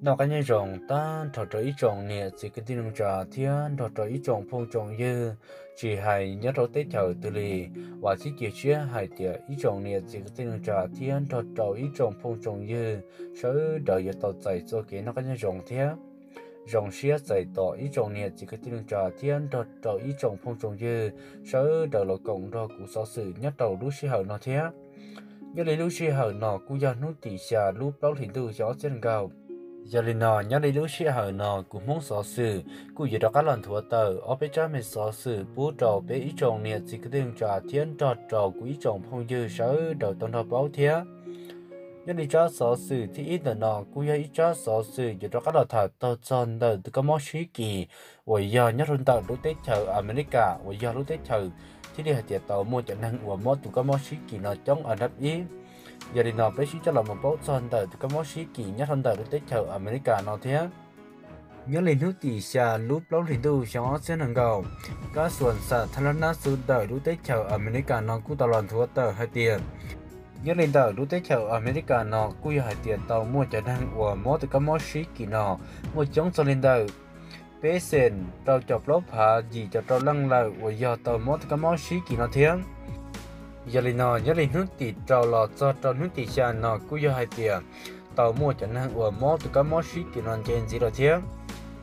Noj qab nyob zoo tag nrho rau ib tsoom niam txiv kwv tij neej tsa thiab nrog rau ib tsoom phooj tsoom ywg, tsis hais nyob rau teb chaws twg li. Vam thiab cia siab hais tias ib tsoom niam txiv kwv tij neej tsa thiab nrog rau ib tsoom phooj tsoom ywg sawv daws yuav tau txais txoj kev noj qab nyob zoo thiab zoo siab txais tos ib tsoom niam txiv kwv tij neej tsa thiab nrog rau ib tsoom phooj tsoom ywg sawv daws los koom nrog kuv xov xwm nyob rau lub sij hawm no thiab. Nyob li lub sij hawm no kuj yog hnub tim xya lub plaub hlis ntuj xyoo ob txhiab nees nkaum. Yog li no nyob li lub sij hawm no kuv Hmoob xov xwm kuj yuav rov qab los nthuav tawm ob peb tsab me xov xwm pub rau peb ib tsoom niam txiv kwv tij neej tsa thiab nrog rau kuv ib tsoom phooj ywg sawv daws tau nrog paub thiab. Nyob li tsab xov xwm thib ib ntawm no kuj yog ib tsab xov xwm yuav rov qab los tham txog ntawm tus kab mob sib kis uas yog nyob rau ntawm lub teb chaws Amelikas uas yog lub teb chaws thiaj li hais tias tau muaj cov neeg uas mob tus kab mob sib kis no coob ib. Yog li no peb sib coj los mus paub txog ntawm tus kab mob sib kis nyob rau ntawm lub teb chaws Amelikas no thiab. Nyob li hnub tim xya lub plaub hlis ntuj xyoo ob txhiab nees nkaum, kab xuas xam thab lab nab xu ntawm lub teb chaws Amelikas no kuj tau los nthuav tawm hais tias nyob li ntawm lub teb chaws Amelikas no kuj yog hais tias tau muaj cov neeg uas mob tus kab mob sib kis no muaj coob txog li ntawm peb xees rau caum plaub phav yim caum rau leej lawm uas yog tau mob tus kab mob sib kis no thiab. Yog li no nyob li hnub tim rau los txog rau hnub tim xya no kuj yog hais tias tau muaj cov neeg uas mob tus kab mob sib kis no nce ntxiv lawm thiab.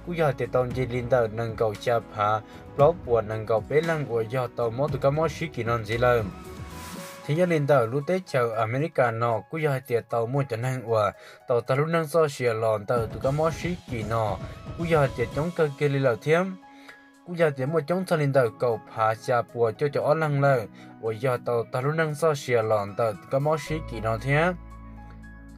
Kuj yog hais tias tau nce li ntawm nees nkaum xya phav plaub puas nees nkaum peb leej uas yog tau mob tus kab mob sib kis no ntxiv lawm. Thiab nyob li ntawm lub teb chaws Amelikas no kuj yog hais tias tau muaj cov neeg uas tau tag lub neej txoj sia los ntawm tus kab mob sib kis no kuj yog hais tias coob kawg kiag li lawm thiab. Kuj yog hais tias muaj coob txog li ntawm kaum phav xya puas cuaj caum ob leeg lawm uas yog tau tag lub neej txoj sia los ntawm tus kab mob sib kis no thiab.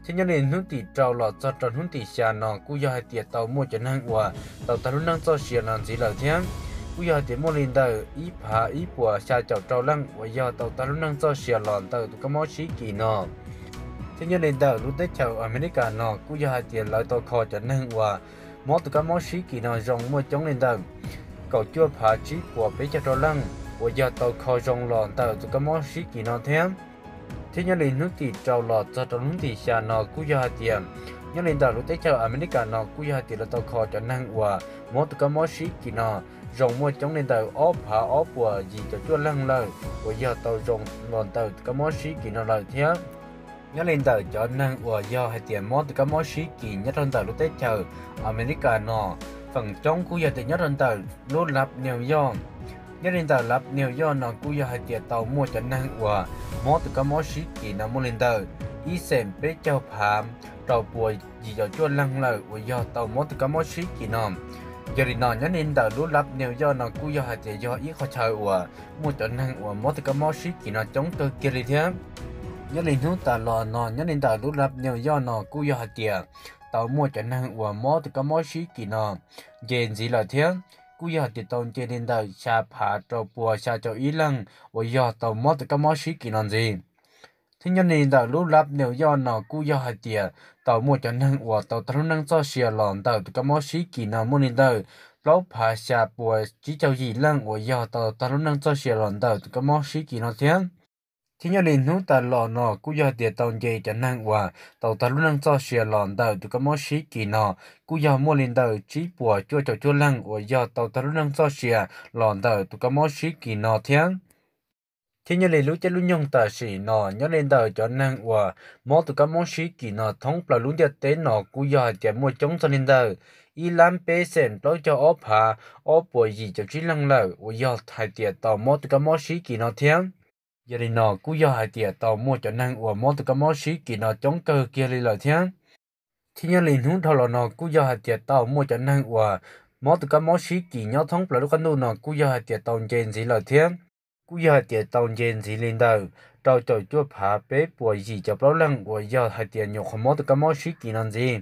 Thiab nyob li hnub tim rau los txog rau hnub tim xya no kuj yog hais tias tau muaj cov neeg uas tau tag lub neej txoj sia no ntxiv lawm thiab. Kuj yog hais tias muaj li ntawm ib phav ib puas xya caum rau leej uas yog tau tag lub neej txoj sia los ntawm tus kab mob sib kis no. Thiab nyob li ntawm lub teb chaws Amelikas no kuj yog hais tias lawv tau kho cov neeg uas mob tus kab mob sib kis no zoo muaj coob li ntawm kaum cuaj phav tsib puas peb caug rau leej uas yog tau kho zoo los ntawm tus kab mob sib kis no thiab. Thiab nyob li hnub tim rau los txog rau hnub tim xya no kuj yog hais tias nyob li ntawm lub teb chaws Amelikas no kuj yog hais tias lawv tau kho cov neeg uas mob tus kab mob sib kis no zoo muaj coob li ntawm ob phav ob puas yim caum cuaj leej lawm uas yog tau zoo los ntawm tus kab mob sib kis no lawm thiab. Nyob li ntawm cov neeg uas yog hais tias mob tus kab mob sib kis nyob rau ntawm lub teb chaws Amelikas no, feem coob kuj yog tias nyob rau ntawm lub lab New York. Nyob li ntawm lab New York no kuj yog hais tias tau muaj cov neeg uas mob tus kab mob sib kis no muaj li ntawm ib xeem peb caug phav rau puas yim caum cuaj leeg lawm uas yog tau mob tus kab mob sib kis no. Yog li no nyob li ntawm lub lab New York no kuj yog hais tias yog ib qhov chaw uas muaj cov neeg uas mob tus kab mob sib kis no coob kawg kiag li thiab. Nyob li hnub tas los no nyob li ntawm lub lab New York no kuj yog hais tias tau muaj cov neeg uas mob tus kab mob sib kis no nce ntxiv lawm thiab. Kuj yog hais tias tau nce li ntawm xya phav rau puas xya caum ib leeg uas yog tau mob tus kab mob sib kis no ntxiv. Thiab nyob li ntawm lub lab New York no kuj yog hais tias tau muaj cov neeg uas tau tag lub neej txoj sia los ntawm tus kab mob sib kis no muaj li ntawm plaub phav xya puas tsib caug yim leej uas yog tau tag lub neej txoj sia los ntawm tus kab mob sib kis no thiab. Thiab nyob li hnub tas los no kuj yog hais tias tau nce cov neeg uas tau tag lub neej txoj sia los ntawm tus kab mob sib kis no kuj yog muaj li ntawm tsib puas cuaj caum cuaj leeg uas yog tau tag lub neej txoj sia los ntawm tus kab mob sib kis no thiab. Thiab nyob li lub caij lub nyoog tam sim no nyob li ntawm cov neeg uas mob tus kab mob sib kis no thoob plaws lub ntiaj teb no kuj yog hais tias muaj coob txog li ntawm ib lab peb xeem plaub caug ob phav ob puas yim caum tsib leeg lawm uas yog hais tias tau mob tus kab mob sib kis no thiab. Yog li no kuj yog hais tias tau muaj cov neeg uas mob tus kab mob sib kis no coob kawg kiag li lawm thiab. Thiab nyob li hnub dhau los no kuj yog hais tias tau muaj cov neeg uas mob tus kab mob sib kis nyob thoob plaws lub qab ntuj no kuj yog hais tias tau nce ntxiv lawm thiab. Kuj yog hais tias tau nce ntxiv li ntawm rau caum cuaj phav peb puas yim caum plaub leej uas yog hais tias nyuam qhuav mob tus kab mob sib kis no ntxiv.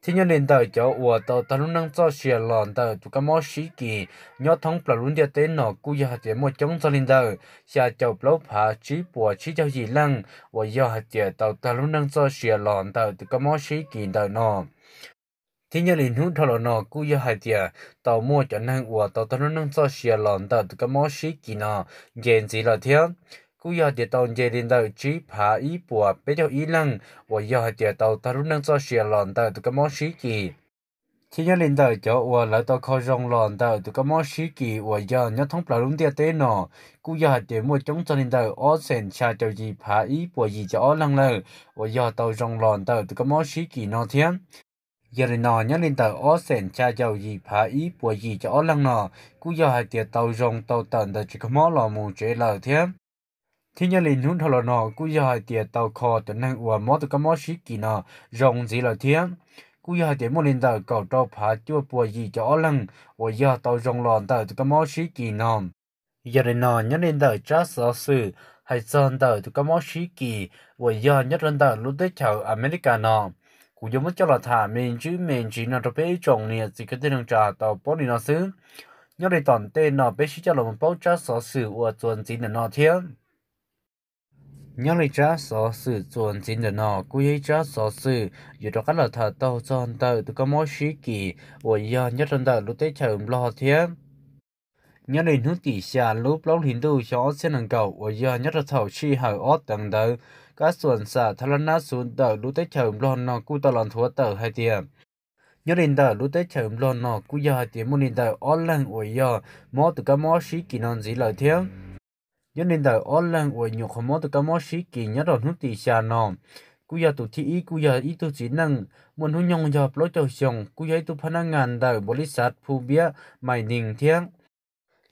Thiab nyob li ntawm cov uas tau tag lub neej txoj sia los ntawm tus kab mob sib kis nyob thoob plaws lub ntiaj teb no kuj yog hais tias muaj coob txog li ntawm xya caum plaub phav tsib puas tsib caug yim leej uas yog hais tias tau tag lub neej txoj sia los ntawm tus kab mob sib kis ntawm no. Thiab nyob li hnub dhau los no kuj yog hais tias tau muaj cov neeg uas tau tag lub neej txoj sia los ntawm tus kab mob sib kis no nce ntxiv lawm thiab. kuj yog hais tias tau nce li ntawm tsib phav ib puas peb caug ib leeg uas yog hais tias tau tag lub neej txoj sia los ntawm tus kab mob sib kis. Thiab nyob li ntawm cov uas lawv tau kho zoo los ntawm tus kab mob sib kis uas yog nyob thoob plaws lub ntiaj teb no, kuj yog hais tias muaj coob txog li ntawm ob xees xya caum yim phav ib puas yim caum ob leeg lawm uas yog tau zoo los ntawm tus kab mob sib kis no thiab. Yog li no nyob li ntawm ob xees xya caum yim phav ib puas yim caum ob leeg no, kuj yog hais tias tau zoo tau tawm ntawm tsev kho mob los mus tsev lawm thiab. Thiab nyob li hnub dhau los no kuj yog hais tias tau kho cov neeg uas mob tus kab mob sib kis no zoo ntxiv lawm thiab. Kuj yog hais tias muaj li ntawm kaum rau phav cuaj puas yim caum ob leeg uas yog tau zoo los ntawm tus kab mob sib kis no. Yog li no nyob li ntawm tsab xov xwm hais txog ntawm tus kab mob sib kis uas yog nyob rau ntawm lub teb chaws Amelikas no, kuv yuav muab coj los tham me ntsis me ntsis no rau peb ib tsoom niam txiv kwv tij neej tsa tau paub li no xwb. Nyob li tom ntej no peb sib coj los paub tsab xov xwm uas txuas ntxiv ntawm no thiab. Nyob li tsab xov xwm txuas ntxiv ntawm no kuj yog ib tsab xov xwm yuav rov qab los tham tau txog ntawm tus kab mob sib kis uas yog nyob rau ntawm lub teb chaws Nplog thiab. Nyob li hnub tim xya lub plaub hlis ntuj xyoo ob txhiab nees nkaum uas yog nyob rau thaum sij hawm ob teev ntawd, kab xuas xam thab lab nab xuv ntawm lub teb chaws Nplog no kuj tau los nthuav tawm hais tias nyob li ntawm lub teb chaws Nplog no kuj yog hais tias muaj li ntawm ob leeg uas yog mob tus kab mob sib kis no ntxiv lawm thiab. Nyob li ntawm ob leeg uas nyuam qhuav mob tus kab mob sib kis nyob rau hnub tim xya no, kuj yog tus thib ib kuj yog ib tug txiv neej muaj hnub nyoog yog plaub caug xyoo, kuj yog ib tug phab nab ngas ntawm npaum li xav phu npiab mais nees thiab.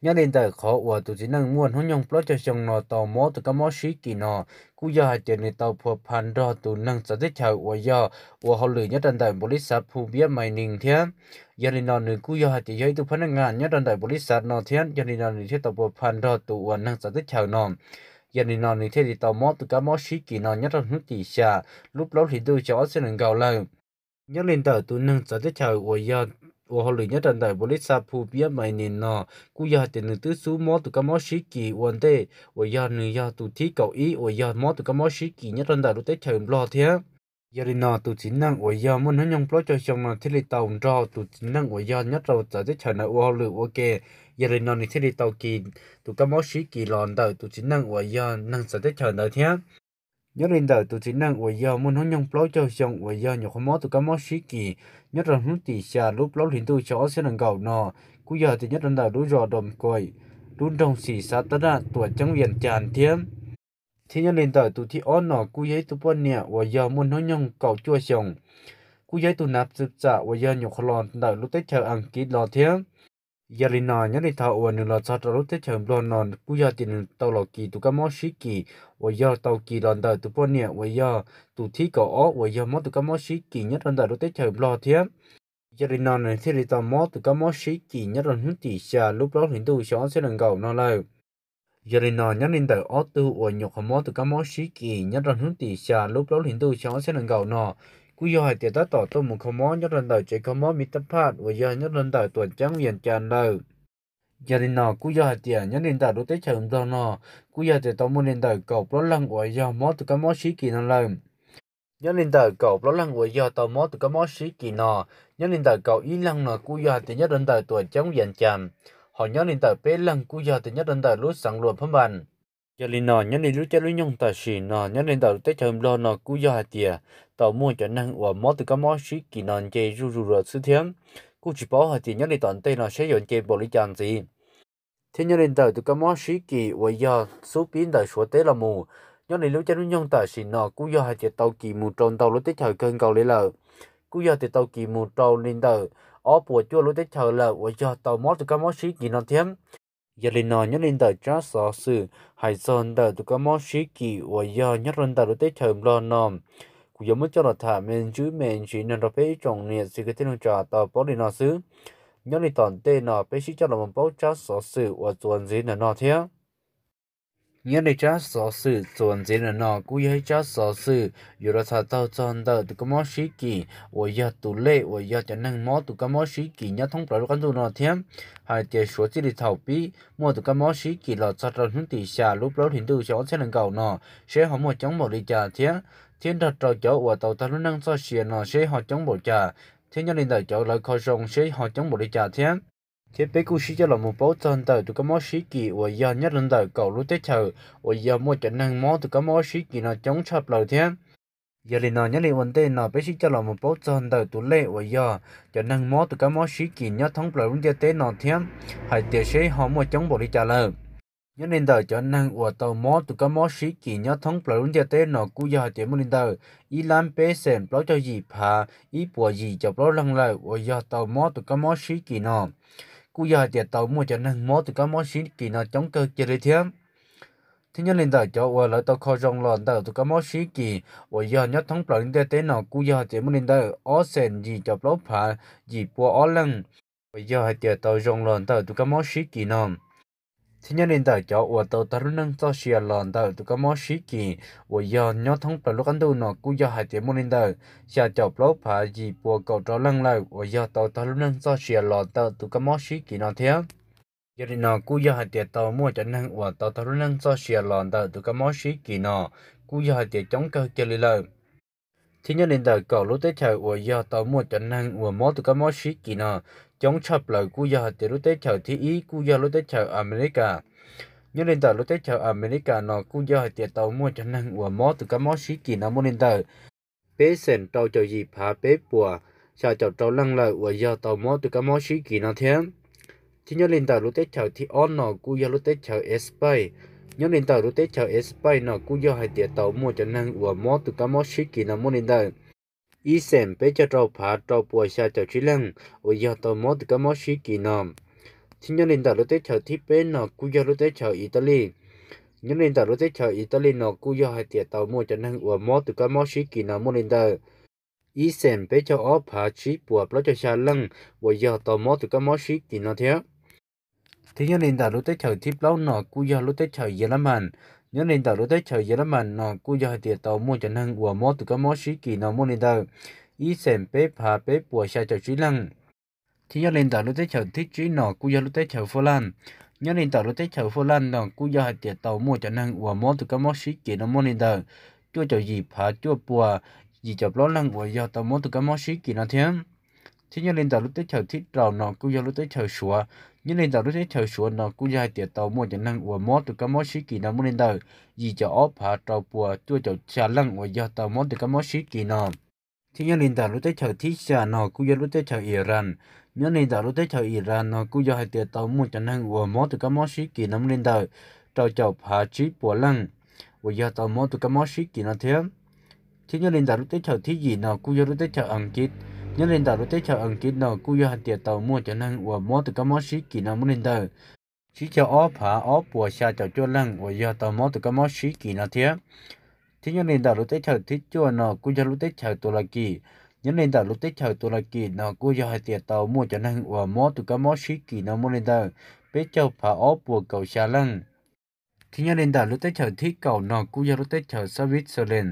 Nyob li ntawm qhov uas tus txiv neej muaj hnub nyoog plaub caug xyoo no tau mob tus kab mob sib kis no, kuj yog hais tias nws tau phua pha nrog tus neeg txawv teb chaws uas yog ua hauj lwm nyob rau ntawm npaum li xav phu npiab mais nees thiab. Yog li no nws kuj yog hais tias yog ib tug phab nab ngas nyob rau ntawm npaum li xav no thiab, yog li no nws thiaj tau phua pha nrog tus uas neeg txawv teb chaws no. Yog li no nws thiaj li tau mob tus kab mob sib kis no nyob rau hnub tim xya lub plaub hlis ntuj xyoo ob txhiab nees nkaum lawm. Nyob li ntawm tus neeg txawv teb chaws uas yog ua hauj lwm nyob rau ntawm npaum li xav phu npiab mais nees no, kuj yog hais tias nws twb xub mob tus kab mob sib kis ua ntej uas yog nws yog tus thib kaum ib uas yog mob tus kab mob sib kis nyob rau ntawm lub teb chaws Nplog thiab. Yog li no tus txiv neej uas yog muaj hnub nyoog plaub caug xyoo no thiaj li tau nrog tus txiv neej uas yog nyob rau txawv teb chaws ntawd ua hauj lwm ua ke. Yog li no nws thiaj li tau kis tus kab mob sib kis los ntawm tus txiv neej uas yog neeg txawv teb chaws ntawd thiab. Nyob li ntawm tus txiv neej uas yog muaj hnub nyoog plaub caug xyoo uas yog nyuam qhuav mob tus kab mob sib kis nyob rau hnub tim xya lub plaub hlis ntuj xyoo ob txhiab nees nkaum no, kuj yog hais tias nyob rau ntawm lub zos Doos Kaim, lub nroog Xis Xav Tab Daj, tuam ceeb Vias Cas thiab. Thiab nyob li ntawm tus thib ob no kuj yog ib tug poj niam uas yog muaj hnub nyoog kaum cuaj xyoos, kuj yog ib tug nav txwv txam uas yog nyuam qhuav los ntawm lub teb chaws Askiv los thiab. Yog li no nyob li thaum uas nws los txog rau lub teb chaws Nplog no kuj yog tias nws tau los kis tus kab mob sib kis uas yog tau kis los ntawm tus poj niam uas yog tus thib kaum ob uas yog mob tus kab mob sib kis nyob rau ntawm lub teb chaws Nplog thiab. Yog li no nws thiaj li tau mob tus kab mob sib kis nyob rau hnub tim xya lub plaub hlis ntuj xyoo ob txhiab nees nkaum no lawm. Yog li no nyob li ntawm ob tug uas nyuam qhuav mob tus kab mob sib kis nyob rau hnub tim xya lub plaub hlis ntuj xyoo ob txhiab nees nkaum no, kuj yog hais tias tab tom tuaj mus kho mob nyob rau ntawm tsev kho mob Miv Tab Phaj uas yog nyob rau ntawm tuam ceeb Vias Cas lawm. Yog li no kuj yog hais tias nyob li ntawm lub teb chaws Nplog no, kuj yog tias tau muaj li ntawm kaum plaub leeg uas yog mob tus kab mob sib kis no lawm. Nyob li ntawm kaum plaub leeg uas yog tau mob tus kab mob sib kis no, nyob li ntawm kaum ib leeg no kuj yog hais tias nyob rau ntawm tuam ceeb Vias Cas, ho nyob li ntawm peb leeg kuj yog tias nyob rau ntawm lub xeev Luam Phab Npas. Yog li no nyob li lub caij lub nyoog tam sim no nyob li ntawm lub teb chaws Nplog no kuj yog hais tias tau muaj cov neeg uas mob tus kab mob sib kis no nce zuj zus lawm xwb thiab. Kuj tsis paub hais tias nyob li tom ntej no seb yuav nce npaum li cas ntxiv. Thiab nyob li ntawm tus kab mob sib kis uas yog xub pib ntawm Suav teb los mus, nyob li lub caij lub nyoog tam sim no kuj yog hais tias tau kis mus rau ntau lub teb chaws kawg nkaus li lawm. Kuj yog tias tau kis mus rau li ntawm ob puas cuaj lub teb chaws lawm uas yog tau mob tus kab mob sib kis no thiab. Yog li no nyob li ntawm tsab xov xwm hais txog ntawm tus kab mob sib kis uas yog nyob rau ntawm lub teb chaws Nplog no, kuv yuav muab coj los tham me ntsis me ntsis no rau peb ib tsoom niam txiv kwv tij neej tsa tau paub li no xwb. Nyob li tom ntej no peb sib coj los mus paub tsab xov xwm uas txuas ntxiv ntawm no thiab. Nyob li tsab xov xwm txuas ntxiv ntawm no kuj yog ib tsab xov xwm yuav los tham tau txog ntawm tus kab mob sib kis uas yog tus lej uas yog cov neeg mob tus kab mob sib kis nyob thoob plaws lub qab ntuj no thiab, hais tias suav txij li thaum pib muaj tus kab mob sib kis los txog rau hnub tim xya lub plaub hlis ntuj xyoo ob txhiab nees nkaum no, seb ho muaj coob npaum li cas thiab, thiab nrog rau cov uas tau tag lub neej txoj sia no seb ho coob npaum cas, thiab nyob li ntawm cov lawv kho zoo seb ho coob npaum li cas thiab. Thiab peb kuj sib coj los mus paub txog ntawm tus kab mob sib kis uas yog nyob rau ntawm kaum lub teb chaws uas yog muaj cov neeg mob tus kab mob sib kis no coob tshaj plaws thiab. Yog li no nyob li ua ntej no peb sib coj los mus paub txog ntawm tus lej uas yog cov neeg mob tus kab mob sib kis nyob thoob plaws lub ntiaj teb no thiab, hais tias seb ho muaj coob npaum li cas lawm. Nyob li ntawm cov neeg uas tau mob tus kab mob sib kis nyob thoob plaws lub ntiaj teb no kuj yog hais tias muaj li ntawm ib lab peb xeem plaub caug yim phav ib puas yim caum plaub leeg lawm uas yog tau mob tus kab mob sib kis no. Kuj yog hais tias tau muaj cov neeg mob tus kab mob sib kis no coob kawg kiag li thiab. Thiab nyob li ntawm cov uas lawv tau kho zoo los ntawm tus kab mob sib kis uas yog nyob thoob plaws lub ntiaj teb no kuj yog hais tias muaj li ntawm ob xeem yim caum plaub phav yim pua ob leej uas yog hais tias tau zoo los ntawm tus kab mob sib kis no. Thiab nyob li ntawm cov uas tau tag lub neej txoj sia los ntawm tus kab mob sib kis uas yog nyob thoob plaws lub qab ntuj no kuj yog hais tias muaj li ntawm xya caum plaub phav yim pua kaum rau leej lawm uas yog tau tag lub neej txoj sia los ntawm tus kab mob sib kis no thiab. Yog li no kuj yog hais tias tau muaj cov neeg uas tau tag lub neej txoj sia los ntawm tus kab mob sib kis no kuj yog hais tias coob kawg kiag li lawm. Thiab nyob li ntawm kaum lub teb chaws uas yog tau muaj cov neeg uas mob tus kab mob sib kis no coob tshaj plaws kuj yog hais tias lub teb chaws thib ib kuj yog lub teb chaws Amelikas. Nyob li ntawm lub teb chaws Amelikas no kuj yog hais tias tau muaj cov neeg uas mob tus kab mob sib kis no muaj li ntawm peb xeem rau caum yim phav peb puas xya caum rau leej lawm uas yog tau mob tus kab mob sib kis no thiab. Thiab nyob li ntawm lub teb chaws thib ob no kuj yog lub teb chaws Espaij. Nyob li ntawm lub teb chaws Espaij no kuj yog hais tias tau muaj cov neeg uas mob tus kab mob sib kis no muaj li ntawm ib xeem peb caug rau phav rau puas xya caum tsib leej uas yog tau mob tus kab mob sib kis no. Thiab nyob li ntawm lub teb chaws thib peb no kuj yog lub teb chaws Italis. Nyob li ntawm lub teb chaws Italis no kuj yog hais tias tau muaj cov neeg uas mob tus kab mob sib kis no muaj li ntawm ib xeem peb caug ob phav tsib puas plaub caug xya leej uas yog tau mob tus kab mob sib kis no thiab. Thiab nyob li ntawm lub teb chaws thib plaub no kuj yog lub teb chaws Yelamas. Nyob li ntawm lub teb chaws Yelamas no kuj yog hais tias tau muaj cov neeg uas mob tus kab mob sib kis no muaj li ntawm ib xeem peb phav peb puas xya caum tsib leej. Thiab nyob li ntawm lub teb chaws thib tsib no kuj yog lub teb chaws Faj Laj. Nyob li ntawm lub teb chaws Faj Laj no kuj yog hais tias tau muaj cov neeg uas mob tus kab mob sib kis no muaj li ntawm cuaj caum yim phav cuaj puas yim caum plaub leej uas yog tau mob tus kab mob sib kis no thiab. Thiab nyob li ntawm lub teb chaws thib rau no kuj yog lub teb chaws Suav. Nyob li ntawm lub teb chaws Suav no kuj yog hais tias tau muaj cov neeg uas mob tus kab mob sib kis no muaj li ntawm yim caum ob phav rau puas cuaj caum xya leej uas yog tau mob tus kab mob sib kis no. Thiab nyob li ntawm lub teb chaws thib xya no kuj yog lub teb chaws Iran. Nyob li ntawm lub teb chaws Iran no kuj yog hais tias tau muaj cov neeg uas mob tus kab mob sib kis no muaj li ntawm rau caum phav tsib puas leej uas yog tau mob tus kab mob sib kis no thiab. Thiab nyob li ntawm lub teb chaws thib yim no kuj yog lub teb chaws Askiv. Nyob li ntawm lub teb chaws Askiv no kuj yog hais tias tau muaj cov neeg uas mob tus kab mob sib kis no muaj li ntawm tsib caug ob phav ob puas xya caum cuaj leej uas yog tau mob tus kab mob sib kis no thiab. Thiab nyob li ntawm lub teb chaws thib cuaj no kuj yog lub teb chaws Tus La Kis. Nyob li ntawm lub teb chaws Tus La Kis no kuj yog hais tias tau muaj cov neeg uas mob tus kab mob sib kis no muaj li ntawm peb caug phav ob puas kaum xya leej. Thiab nyob li ntawm lub teb chaws thib kaum no kuj yog lub teb chaws Switzerland.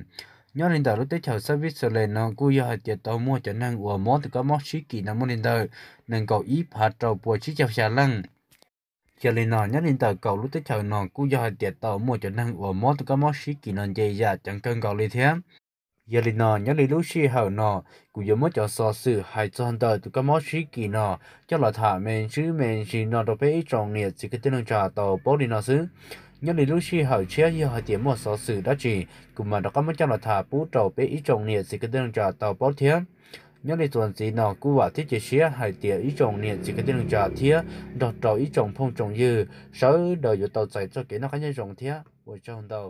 Nyob li ntawm lub teb chaws Switzerland no kuj yog hais tias tau muaj cov neeg uas mob tus kab mob sib kis no muaj li ntawm nees nkaum ib phav rau puas tsib caug xya leej. Yog li no nyob li ntawm kaum lub teb chaws no kuj yog hais tias tau muaj cov neeg uas mob tus kab mob sib kis no nce yam ceev kawg nkaus li thiab. Yog li no nyob li lub sij hawm no kuv yuav muab cov xov xwm hais txog ntawm tus kab mob sib kis no coj los tham me ntsis me ntsis no rau peb ib tsoom niam txiv kwv tij neej tsa tau paub li no xwb. Nyob li lub sij hawm tshiab yog hais tias muaj xov xwm dab tsi kuv mam rov qab muab coj los tham pub rau peb ib tsoom niam txiv kwv tij neej tsa tau paub thiab. Nyob li txuas ntxiv no kuj vam thiab cia siab hais tias ib tsoom niam txiv kwv tij neej tsa thiab nrog rau ib tsoom phooj tsoom ywg sawv daws yuav tau txais txoj kev noj qab nyob zoo thiab ua tsaug ntau.